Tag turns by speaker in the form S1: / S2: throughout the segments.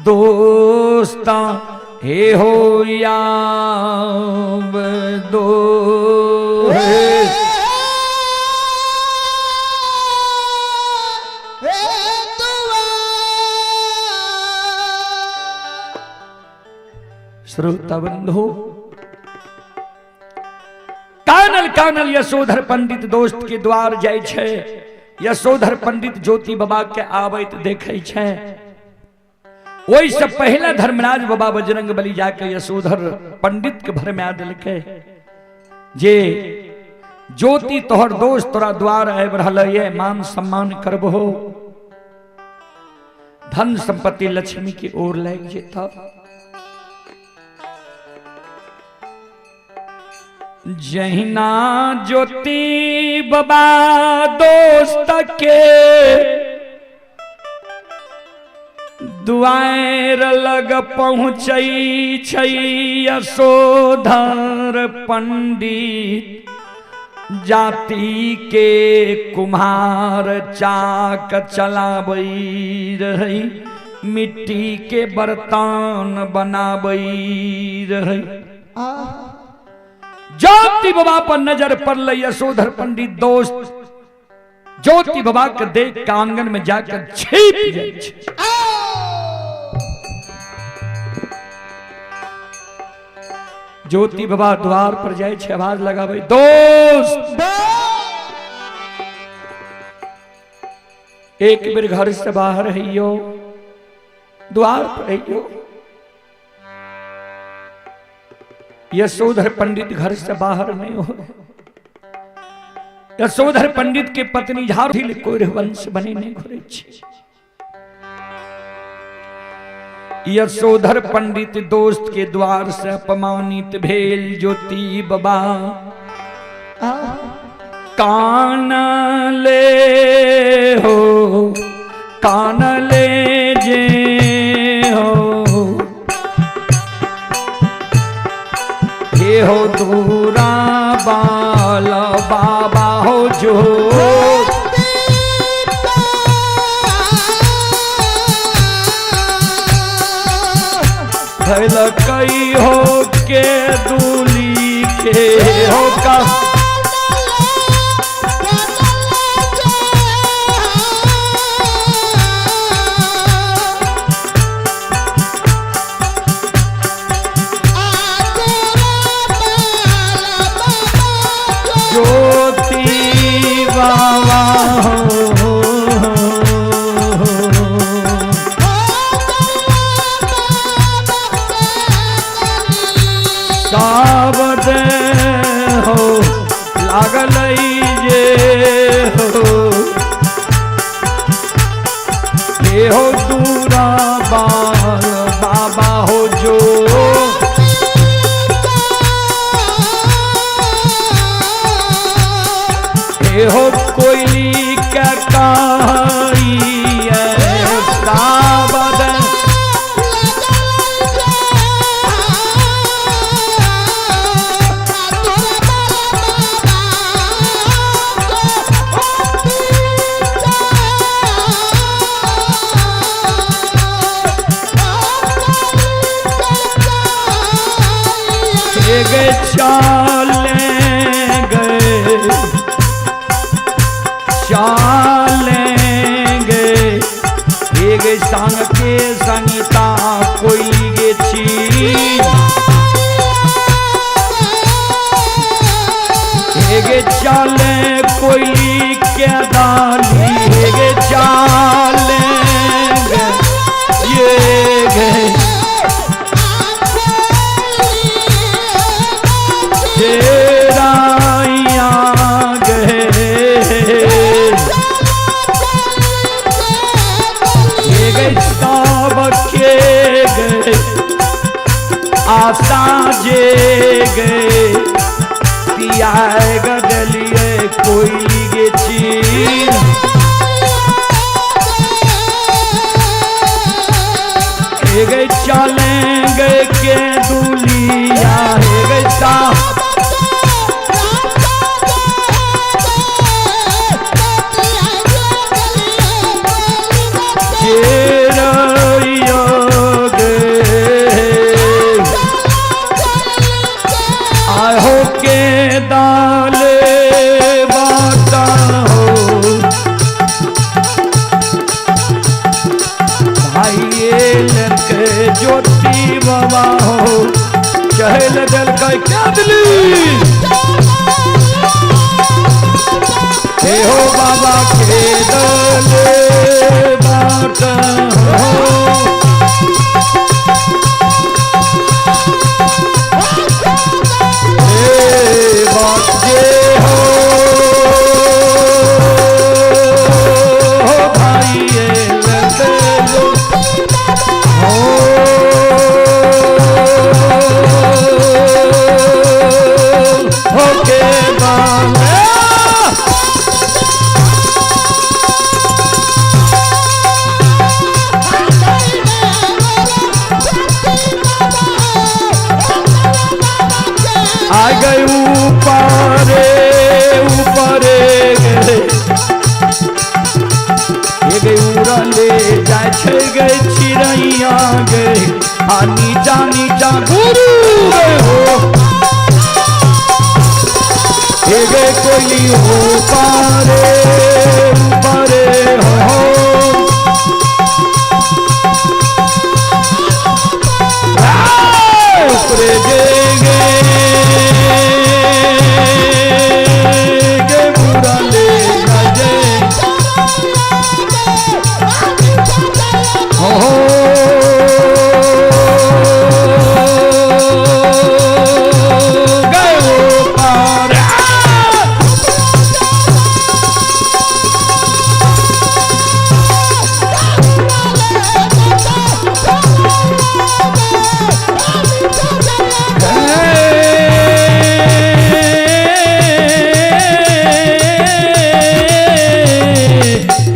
S1: दोस्ता हे हो याब दो। श्रोता बंधु, कानल कानल यशोधर पंडित दोस्त के द्वार जाइ छै। यशोधर पंडित ज्योति बाबा के आबैत देखै छै। ओहि से पहले धर्मराज बाबा बजरंग बली जाके यशोधर पंडित के भरमा देलकै जे ज्योति तोहर दोस्त तोरा द्वार आबि रहल ये, मान सम्मान करबहो, धन संपत्ति लक्ष्मी के ओर लागि जेतह। जहिना ज्योति बाबा दोस्त के दुआर लग पहुँचै छै यशोधर पंडित, जाति के कुम्हार चाक चलाबै रहै, मिट्टी के बर्तन बनाबै रहै। ज्योति बाबा पर नजर पड़ल यशोधर पंडित दोस्त ज्योति बाबा के देख के आंगन में जाकर छिप जाइ छै। ज्योति बाबा द्वार पर जाइ छै, आवाज लगाबै, दोस्त एक बेर घर से बाहर हइयो, द्वार पर हइयो। यशोधर पंडित घर से बाहर नहीं हो। यशोधर पंडित के पत्नी झाड़ू कोई वंश बने नहीं घुरे छे। यशोधर पंडित दोस्त के द्वार से अपमानित भेल ज्योति बाबा कान ले हो, कान ले जे हो, हे हो दूरा बाल बाबा हो जो भैल कई हो के दूली के हो का ज्योति बाबा हो। सावध हो लागल जे हो, हे हो दूरा बाल बाबा हो जो हे हो कोयली के काई सावध गए चाले गए चाले गए एक संग के संगता कोई गे चीज एक चाले कोई के दाली एक चाले गए ये गए आशा जे गए तियाग गदलिए कोई गे चीज गए चले गए के दुलिया गए सा ज्योति बाबा हो चहल देलकै क्या दिली। हे हो बाबा के दले बाट हो। हे बाट जे हो भाई लगे हो। हो के बाले। आ गए ऊपरे ऊपरे गए, ये गए उड़ले जाय छै गए चिड़ैया गए, आ नीचा नीचा गुरु गए हो। हे गए कोई ऊपरे ऊपरे हो। ऊपरे गे गे गे उड़ले जाय हो। गए ऊपर।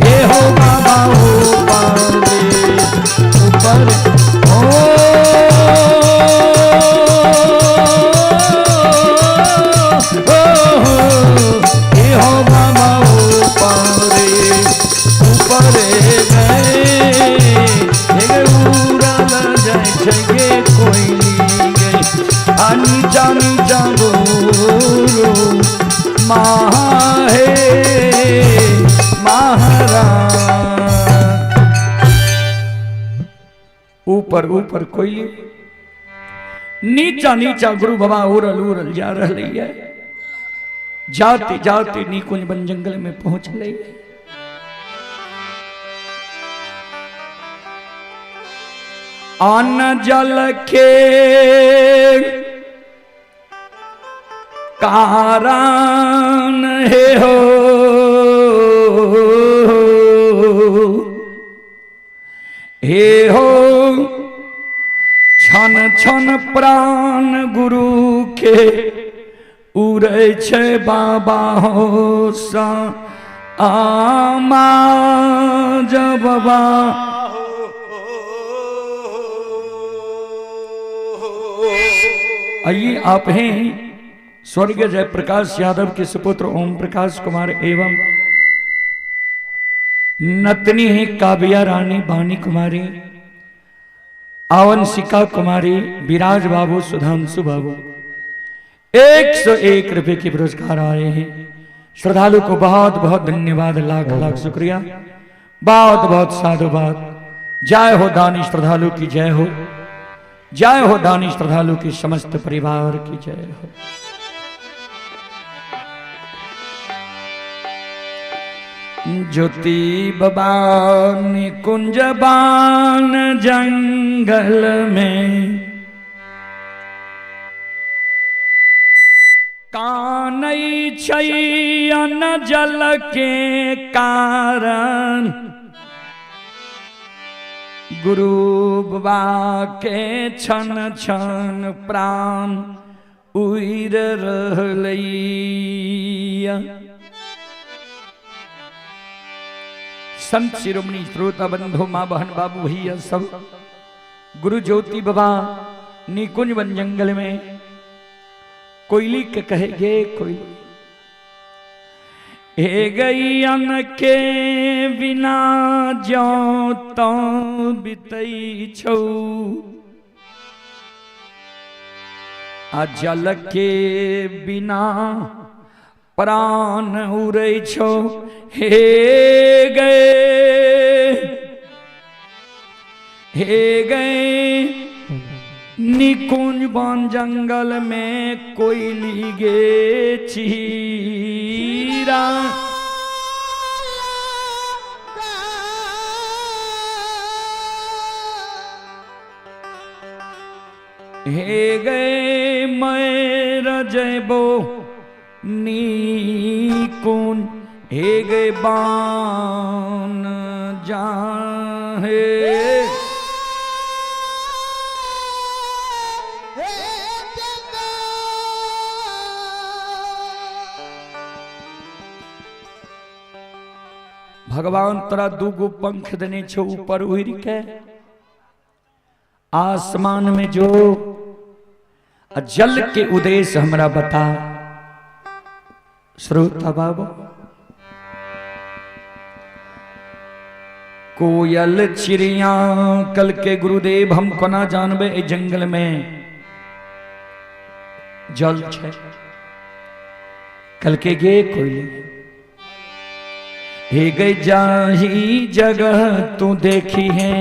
S1: हे हो बाबा ऊपर ऊपर हो। हे हो बाबा ऊपर ऊपर गए, हे उड़ल जाय छै गे कोइली गे, आ नीचा नीचा गुरु माहे महाराज। ऊपर ऊपर कोइली, नीचा नीचा गुरु बाबा उड़ल उड़ल जा रही है। जाते जाते निकुंज वन जंगल में पहुंच गई। अन्न जल के कारण हे हो, हे हो क्षण क्षण प्राण गुरु के उड़ै छै बाबा हो सा आमा जब बाबा। आइए आप हैं स्वर्गीय जयप्रकाश यादव के सुपुत्र ओम प्रकाश कुमार एवं नतनी है काव्या रानी बानी कुमारी आवंशिका कुमारी विराज बाबू सुधांशु बाबू 101 रुपए के पुरस्कार आए हैं। श्रद्धालु को बहुत बहुत धन्यवाद, लाख लाख शुक्रिया, बहुत बहुत साधुवाद। जय हो दानी श्रद्धालु की जय हो, जय हो दानी श्रद्धालु की समस्त परिवार की जय हो। ज्योति बाबा निकुंज बान जंगल में कानई छैयन जल के कारण गुरु बाबा के क्षण क्षण प्राण उड़ रहलैया। संत शिरोमणि श्रोता बंधु माँ बहन बाबू भैया सब गुरु ज्योति बाबा निकुंज वन जंगल में कोयली के कहे गे कोयली हे गई के बिना जो तो बितई छौ आ जल के बिना प्राण उड़ै छौ हे गए हे गए निकुंज वन जंगल में कोयली गे चीरा। हे गए मैं रजबो निकुंज हे गए बान जाहे। भगवान तोरा दूगो पंख देने छौ ऊपर उड़ि के आसमान में जो आ जल के उद्देश्य हमरा बता। श्रोता बाबू, कोयल चिड़िया कल के गुरुदेव हम कोना जानबे ए जंगल में जल छै। कल के गे कोयली हे गई जाही जगह तू देखी है,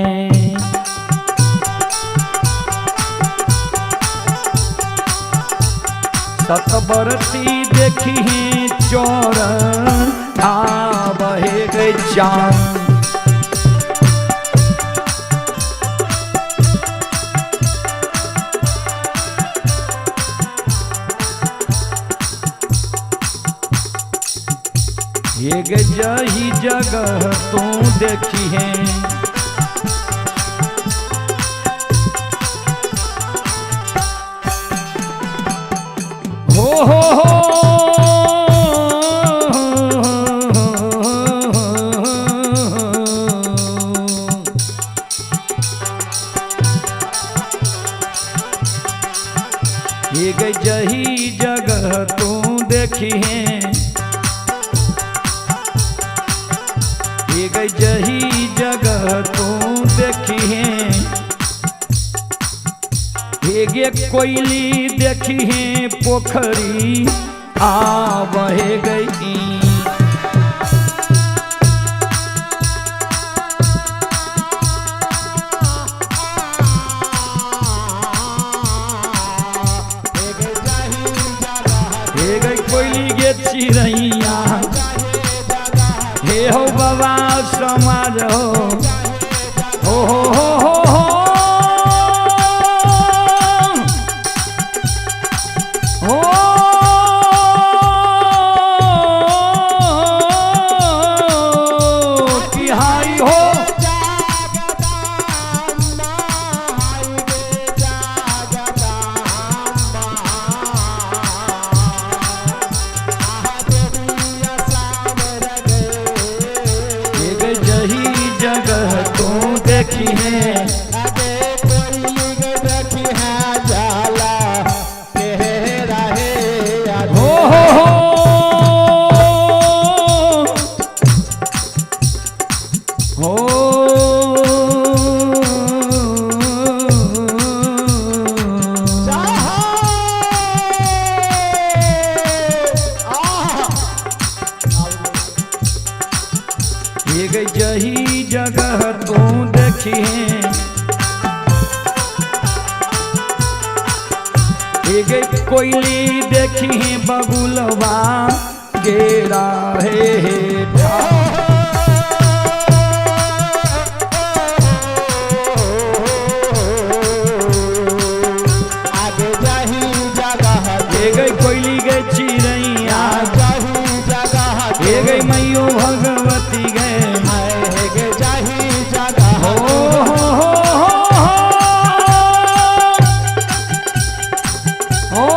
S1: सतबरती देखी है चोर आ बहे गई चांद। हे गे जाही जगह तू देखी है, हो हो हो हे गे जही जगह तू देखी है, हे गे जही जगह तू देखी है, हे गे कोयली देखी है पोखरी आ बहे गई। हे गई कोयली गे चिड़ैया हे हो बाबा समाज हो हो हो हो हो हो हो कि हाय हो। हे गई जही जगह तू देखी है, हो हो हो हो हे गई जही जगह तू देखी है, हे गई कोयली देखी है बगुलवा गेरा हे हे ठा। हे गई कोयली गई चिड़ैया हे गई मैयो भगवती गए हो हो हो हो हो हो हो।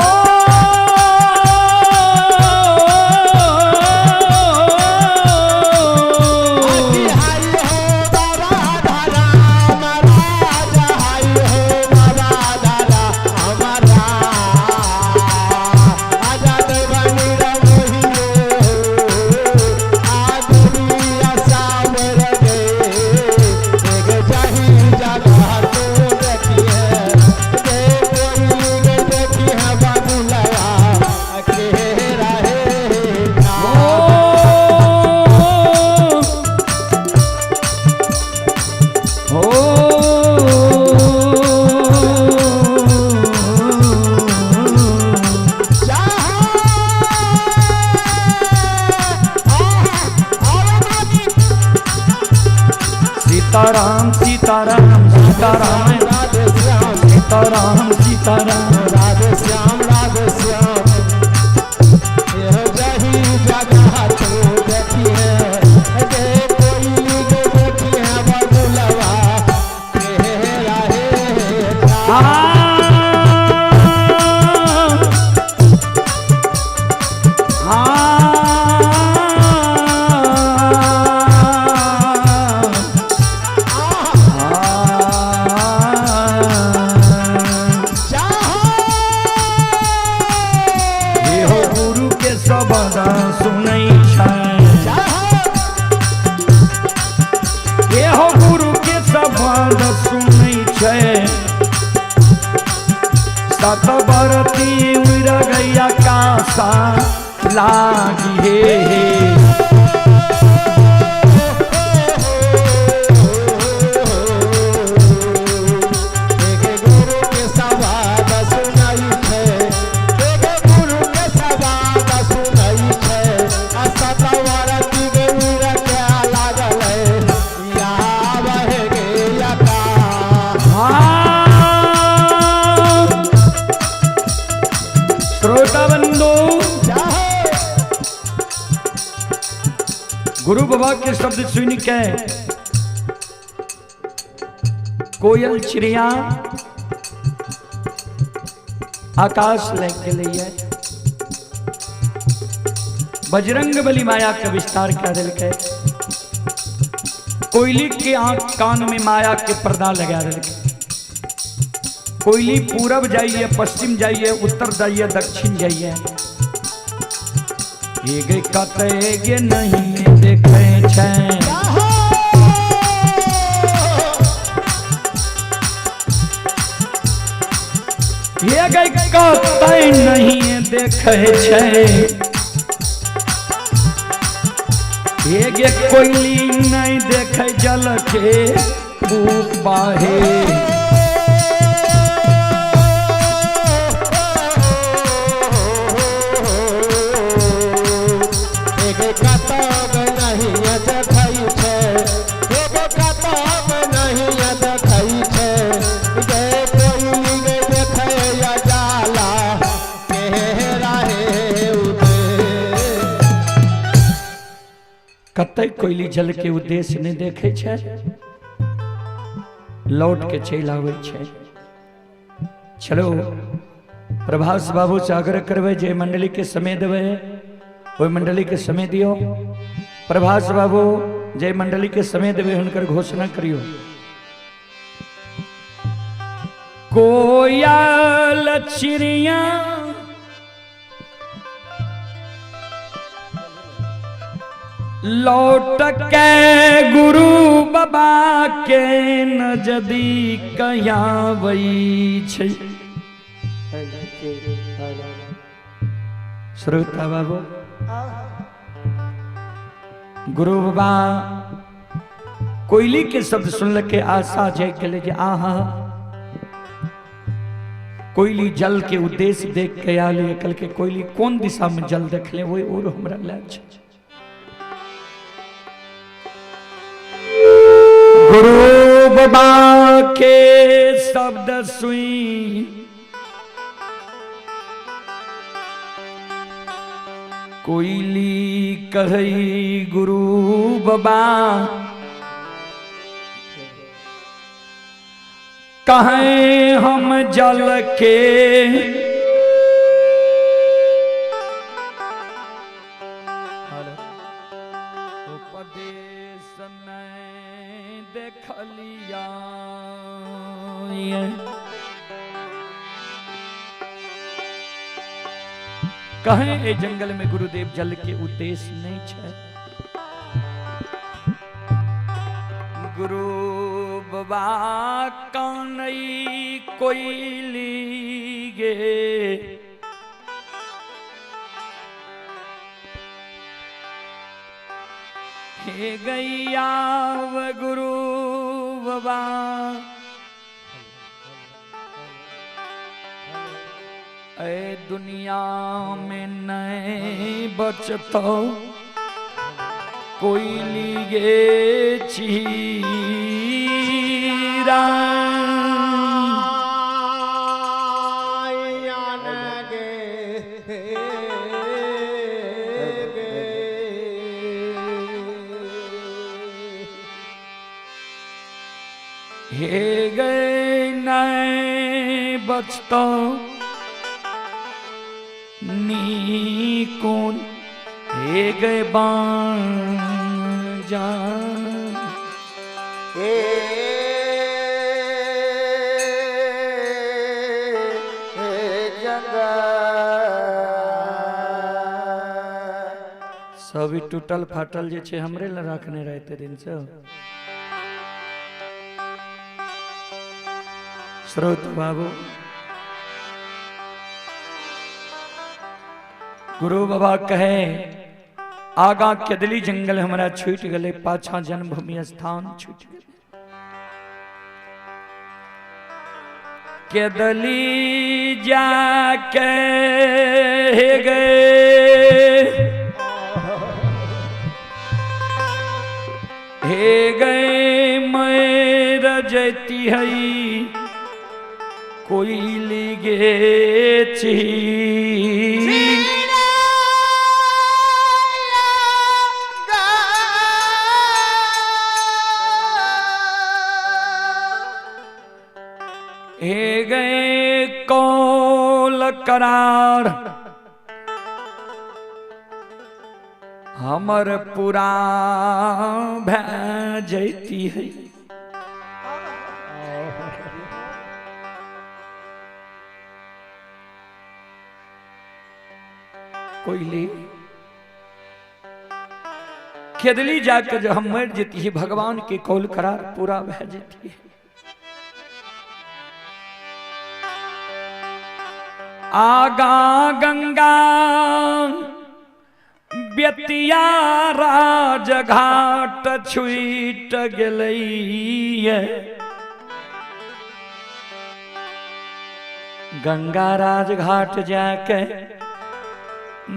S1: सीताराम सीताराम
S2: राधे श्याम
S1: सीताराम सीताराम
S2: राधे श्याम राधे श्याम। यह जही जगह तू देखी है गे कोयली गे देखी है बबुलवा हे राहे।
S1: हो गुरु के शब्द सुनै छै, हे हो गुरु के शब्द सुनै छै। सतबरती उड़ गैया कासा लागी हे हे।
S2: एक गुरु के सवाद सुनाई छै, एक गुरु के सवाद सुनाई छै। आ सतवरती गौर के लागल या बहे गे का।
S1: हाँ। श्रोता बंधु,
S2: चाहे
S1: गुरु बाबा के शब्द सुन के कोयल चिड़िया आकाश लग गेलैये, बजरंग बली माया के विस्तार कर दिलकै, कोयली के आंख कान में माया के पर्दा लगा दिलकै। कोयली पूरब जाइए, पश्चिम जाइए, उत्तर जाइए, दक्षिण जाइए, ये गे कतै गे नहीं देखे छै। ये गे कतै नहीं देखे छै। ये गे कोयली नहीं देखे जल के ऊपाहे।
S2: एक कतब नहीं देखै छै, एक कतब नहीं देखै छै। गे कोयली गे देखै जाला के राहे उदे।
S1: कतै कोयली जल के उद्देश्य नहीं देखे छै, लौट के चलि आबै छै। चलो प्रभास बाबू से आग्रह करबै जे मंडली के समय देबै, ओहि मंडली के समय दियौ। प्रभास बाबू जे मंडली के समय देबै हुनकर घोषणा करियौ। कोयल चिड़िया लौट के गुरु बाबा के नजदीक आबै छै। श्रोता बाबू, गुरु बाबा कोयली के शब्द सुन के आशा जाग गेलै जे आहा कोयली जल के उद्देश्य देख के आयल ये। कल के कोयली कोन दिशा में जल देखले वही और हमरा लय छै। गुरु बाबा के शब्द सुई कोयली कहई गुरु बाबा कहें हम जल के उपदेश नहीं देखलिया। कहें ए जंगल में गुरुदेव जल के उद्देश्य नहीं छे। गुरु बाबा कानई कोयली गे हे गैया गुरु बाबा ए दुनिया में नहीं बचतो कोयली गे छी। हे गए नहीं बचता नी कौन हे गए बाण जा सब टूटल फाटल जे छे हमरे ल रखने रहते दिन से। स्रोत बाबू गुरु बाबा कहे आगा केदली जंगल हमरा छूट गले, पाछा जन्मभूमि स्थान छूट गले। केदली जाके गए हे गए मैं रजती है कोयली गे छी हे गए कौल करार हमर पूरा भै जैती है। कोयली खेदली जाकर जब हम मर जेती है भगवान के कौल करार पूरा भै जेती है। आगा गंगा बेतिया राजघाट छूट गेलैये, गंगा राजघाट जाके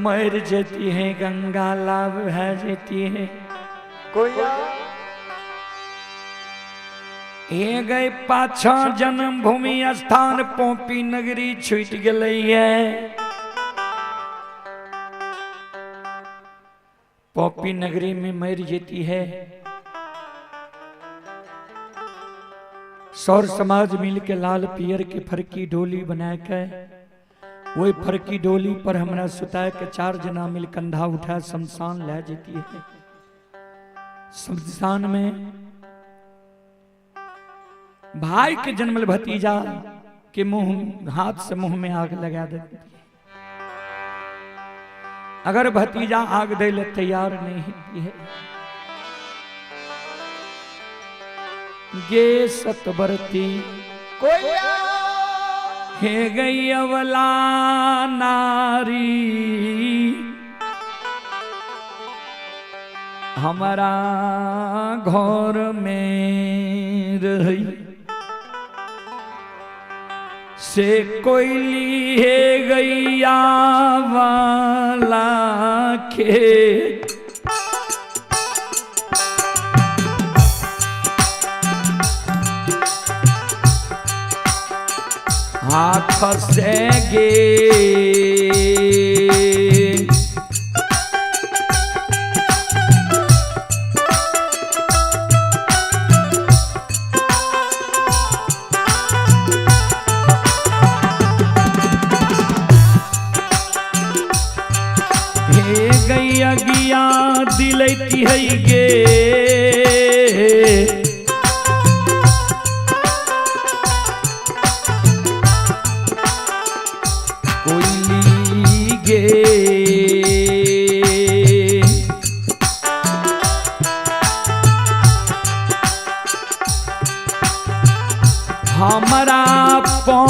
S1: मर जेती है, गंगा लाभ भै जेती है। हे गए पाछा जन्मभूमि स्थान पोपी नगरी छूट गेलैये। पोपी नगरी में मर जेती है। सौर समाज मिल के लाल पियर के फरकी डोली बना के वही फरकी डोली पर हमरा सुता के चार जना मिल कंधा उठा शमशान ले जेती है। शमशान में भाई के जन्मल भतीजा के मुंह हाथ से मुंह में आग लगा देती है। अगर भतीजा आग दे ले तैयार नहीं होती है। गे सतबरती हे गई अवला नारी हमारा घर में रही से कोयली हे गैया वाला के हाथ से गे हे गैया गिया दिलती है गे कोयली गे हमारा पौ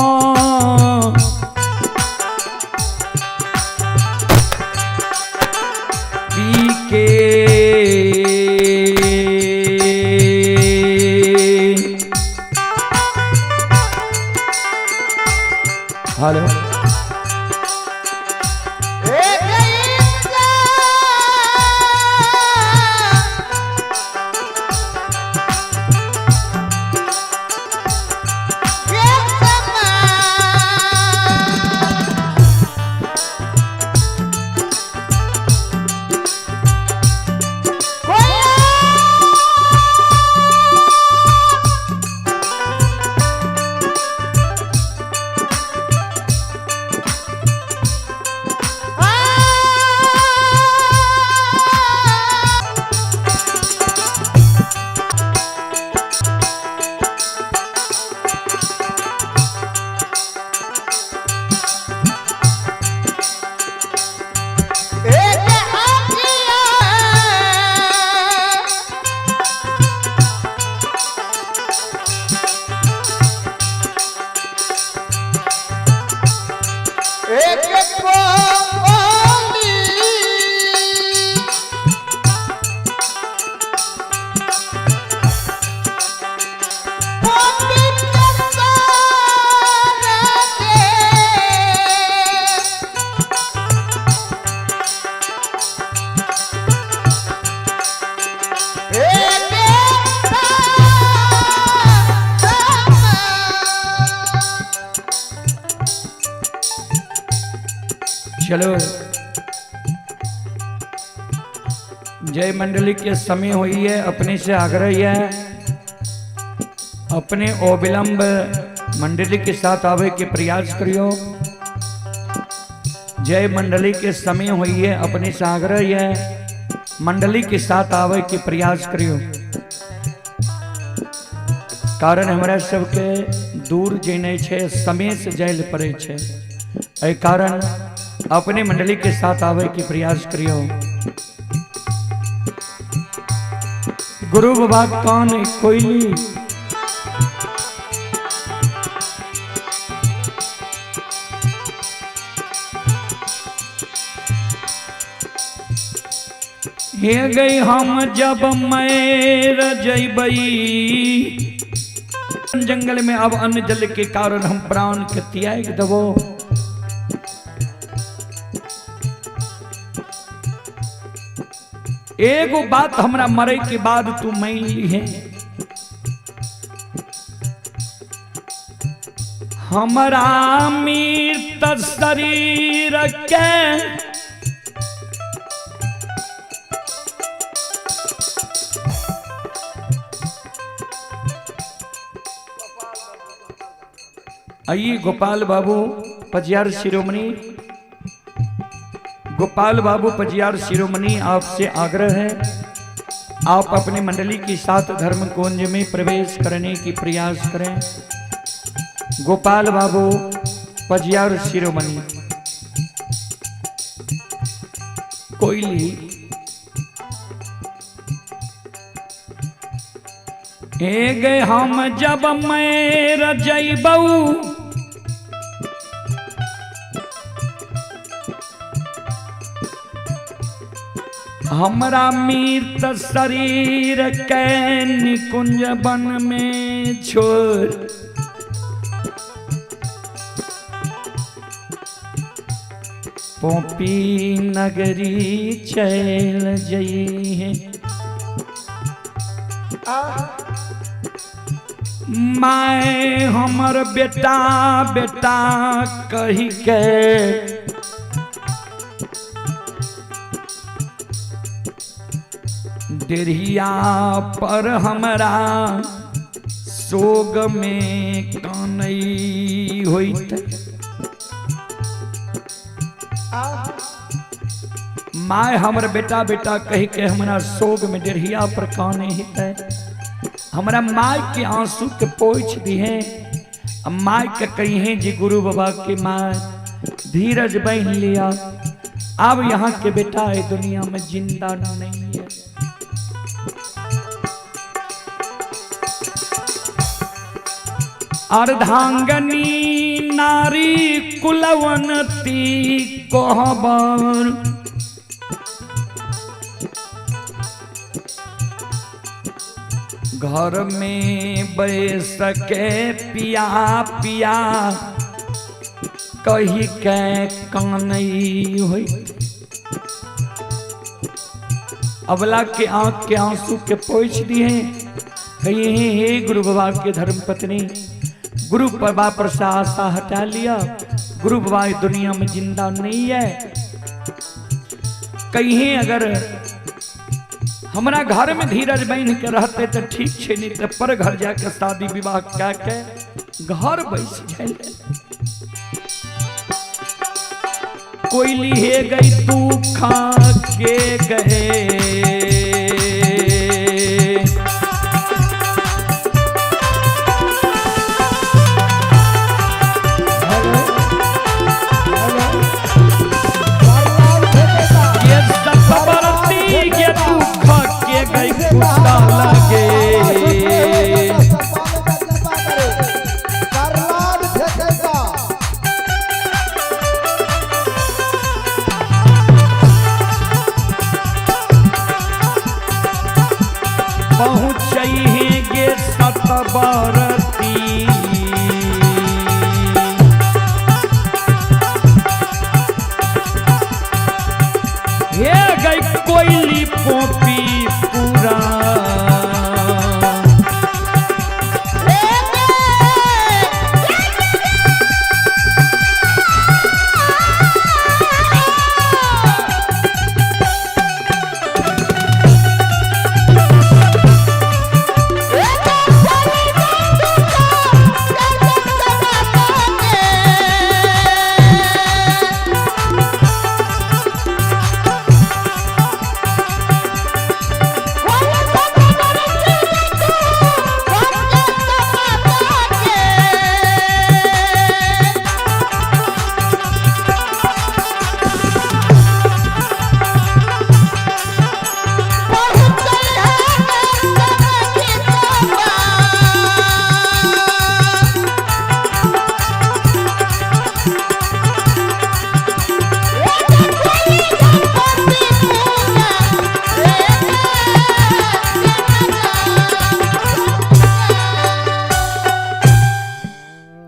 S1: पी के हेलो चलो जय मंडली के समय हुई है, अपने से आग्रह है अपने अविलंब मंडली के साथ आवे के प्रयास करियो। जय मंडली के समय हुई है, अपने से आग्रह है मंडली के साथ आवे के प्रयास करियो। कारण हमरा सबके दूर जेने छे, समय से जाय पड़े छे, एहि कारण अपने मंडली के साथ आवे के प्रयास करियो। गुरु बाबा कान कोयली हे गई हम जब मैं रजबई जंगल में, अब अन्न जल के कारण हम प्राण के त्याग दबो। एगो बात हमरा मरे के बाद तू मान ली है, हमरा मृत शरीर के आइए गोपाल बाबू पजियार शिरोमणि, गोपाल बाबू पजियार शिरोमणि, आपसे आग्रह है आप अपने मंडली के साथ धर्म कुंज में प्रवेश करने की प्रयास करें। गोपाल बाबू पजियार शिरोमणि कोयली हे गए हम जब मैं रजबऊ हमरा मृत शरीर के निकुंज वन में छोड़ पोपी नगरी चल जई है। माए हमर बेटा बेटा कही के डेरिया पर हमरा सोग में कानई होइत। माए हमर बेटा बेटा कही के हमरा सोग में डेरिया पर काने हित। हमरा माय के आंसू के पोछ दिहे, माय के कही जी गुरु बाबा के माय धीरज बहन लिया, अब यहाँ के बेटा है दुनिया में जिंदा नहीं है। अर्धांगनी नारी कुलवंती कोहबर घर में बैस के पिया पिया कही के कानई होई। अबला के आंख के आंसू के पोछ दिए, कही हे गुरु बाबा के धर्म पत्नी, गुरु बाबा पर से आशा हटा लिया, गुरु बाबा दुनिया में जिंदा नहीं है। कहीं अगर हमारा घर में धीरज बन के रहते तो ठीक छे, नहीं तो पर घर जाके शादी विवाह क्या के घर बैस जाए। कोयली हे गई तू खा के गए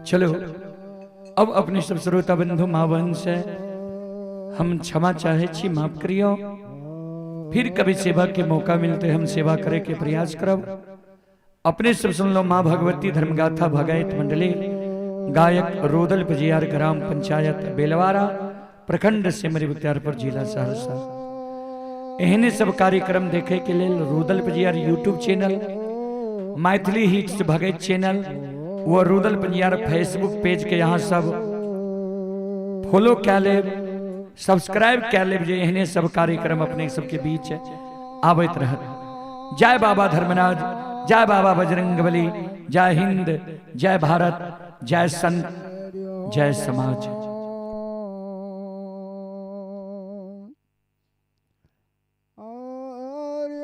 S1: चलो अब अपने सब श्रोता बंधु माँ बहन से हम क्षमा चाहे छी, माफ करियो। फिर कभी सेवा के मौका मिलते हम सेवा करे के प्रयास करब। अपने सब सुन लो माँ भगवती धर्मगाथा भगैत मंडली, गायक रोदल पजियार, ग्राम पंचायत बेलवारा, प्रखंड सिमरी बख्तियारपुर, जिला सहरसा। एहने सब कार्यक्रम देखे के लेल Rudal Pajiyar YouTube channel, Maithili hits Bhagat channel व रोदल पजियार फेसबुक पेज के यहाँ सब फॉलो कै लेब, सब्सक्राइब कै लेब, जे एहने सब कार्यक्रम अपने सबके बीच आबैत रहत। जय बाबा धर्मराज, जय बाबा बजरंगबली, जय हिंद, जय भारत, जय संत, जय समाज।